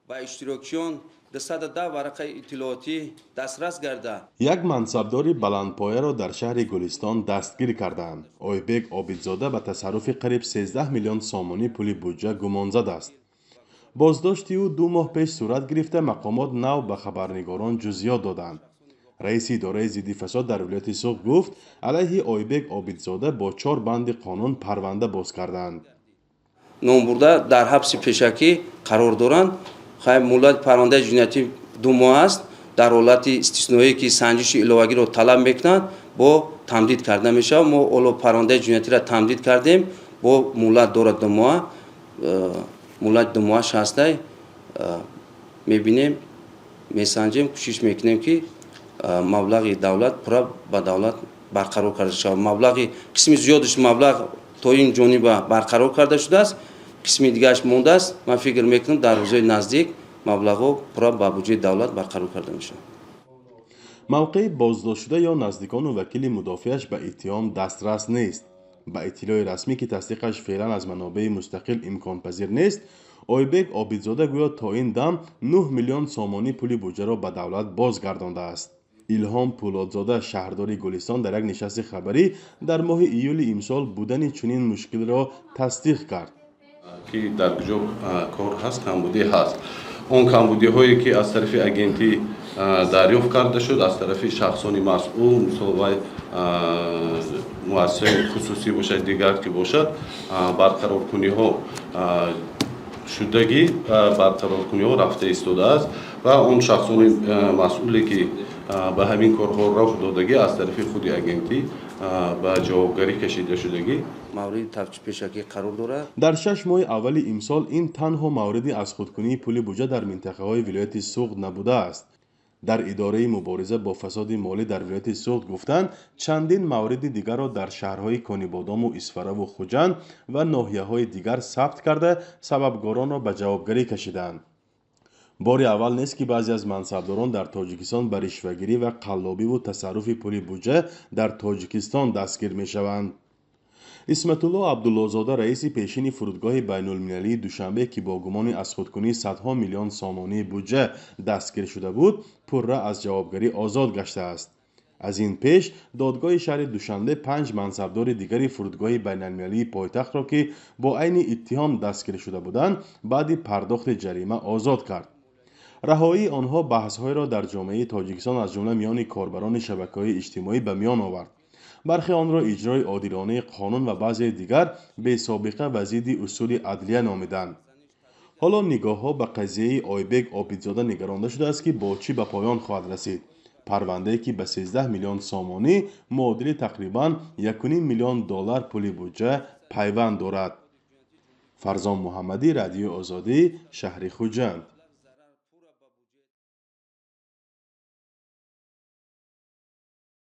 Ба иштирокчиён 210 варақаи иттилоотӣ дастрас гардад. Як мансабдори баландпояро дар шаҳри Гулистон дастгир карданд. Ойбек Обидзода ба тасарруфи қариб 13 миллион сомонӣ пули буҷа гумонзад аст. Боздошти ӯ 2 моҳ пеш сурат гирифта, мақомот нав ба хабарнигорон ҷузъиёт доданд. Раиси идораи зидди фасод дар вилояти Суғд гуфт, алайҳи Ойбек Обидзода бо чор банди қонун парванда боз кардаанд. Номбурда дар ҳабси пешакӣ қарор доранд. Хай, муҳлати парвандаи ҷиноятӣ 2 моҳ аст. Дар ҳолати истисноӣ, ки санҷиши иловагиро талаб мекунад, бо тамдид карда мешавад. Мо ҳоло парвандаи ҷиноятиро тамдид кардем, бо муҳлат дорад 2 моҳ, муҳлати 2 моҳаш ҳастай. Мебинем, месанҷем, кӯшиш мекунем, ки маблағи давлат пурра ба давлат барқарор карда шавад. Маблағи қисми зиёдаш, маблағ то ин ҷониба барқарор карда шудааст, қисми дигараш мондааст. Ман фикр мекунам, дар рӯзҳои наздик маблағҳо пурра ба буҷаи давлат барқарор карда мешавад. Мавқеи боздоштшуда ё наздикону вакили мудофиаш ба иттиҳом дастрас нест. Ба иттилои расмӣ, ки тасдиқаш феълан аз манобеи мустақил имконпазир нест, Ойбек Обидзода гӯё то ин дам 9 миллион сомонӣ пули буҷаро ба давлат бозгардондааст. Илҳом Пӯлодзода, шаҳрдори Гулистон, дар як нишасти хабарӣ дар моҳи июли имсол будани чунин мушкилро тасдиқ кард. Ки дар куҷо кор ҳаст, камбудӣ ҳаст. Он камбудиҳое, ки аз тарафи агентӣ дарёфт карда шуд, аз тарафи шахсони масъул, мисол, вай муассисаи хусусӣ бошад, дигар ки бошад, барқароркуниҳо шудагӣ, барқароркуниҳо рафта истодааст ва он шахсони масъуле, ки ба ҳамин корҳо роҳ додагӣ, аз тарафи худи агентӣ ба ҷавобгарӣ кашида шудагӣ. Мавриди тафтиши пешакӣ қарор дорад. Дар 6 моҳи аввали имсол ин танҳо мавриди аз худкунии пули буҷа дар минтақаҳои вилояти Суғд набудааст. Дар идораи мубориза бо фасоди молӣ дар вилояти Суғд гуфтанд, чандин мавриди дигарро дар шаҳрҳои Конибодому Исфараву Хуҷанд ва ноҳияҳои дигар сабт карда, сабабгоронро ба ҷавобгарӣ кашидаанд. Бори аввал нест, ки баъзе аз мансабдорон дар Тоҷикистон ба ришвагирӣ ва қаллобиву тасарруфи пули буҷа дар Тоҷикистон дастгир мешаванд. Исматулло Абдуллозода, раиси пешини фурудгоҳи байнулмилалии Душанбе, ки бо гумони аз худкунии садҳо миллион сомонии буҷа дастгир шуда буд, пурра аз ҷавобгарӣ озод гаштааст. Аз ин пеш додгоҳи шаҳри Душанбе панҷ мансабдори дигари фурудгоҳи байналмилалии пойтахтро, ки бо айни иттиҳом дастгир шуда буданд, баъди пардохти ҷарима озод кард. Раҳоии онҳо баҳсҳоеро дар ҷомеаи Тоҷикистон, аз ҷумла миёни корбарони шабакаҳои иҷтимоӣ, ба миён овард. Бархе онро иҷрои одилонаи қонун ва баъзеи дигар бесобиқа ва зидди усули адлия номиданд. Ҳоло нигоҳҳо ба қазияи Ойбек Обидзода нигаронда шудааст, ки бо чӣ ба поён хоҳад расид, парвандае, ки ба 13 миллион сомонӣ, муодили тақрибан 1,5 миллион доллар пули буҷа пайванд дорад. Фарзон Муҳаммадӣ, Радиои Озодӣ, шаҳри Хуҷанд.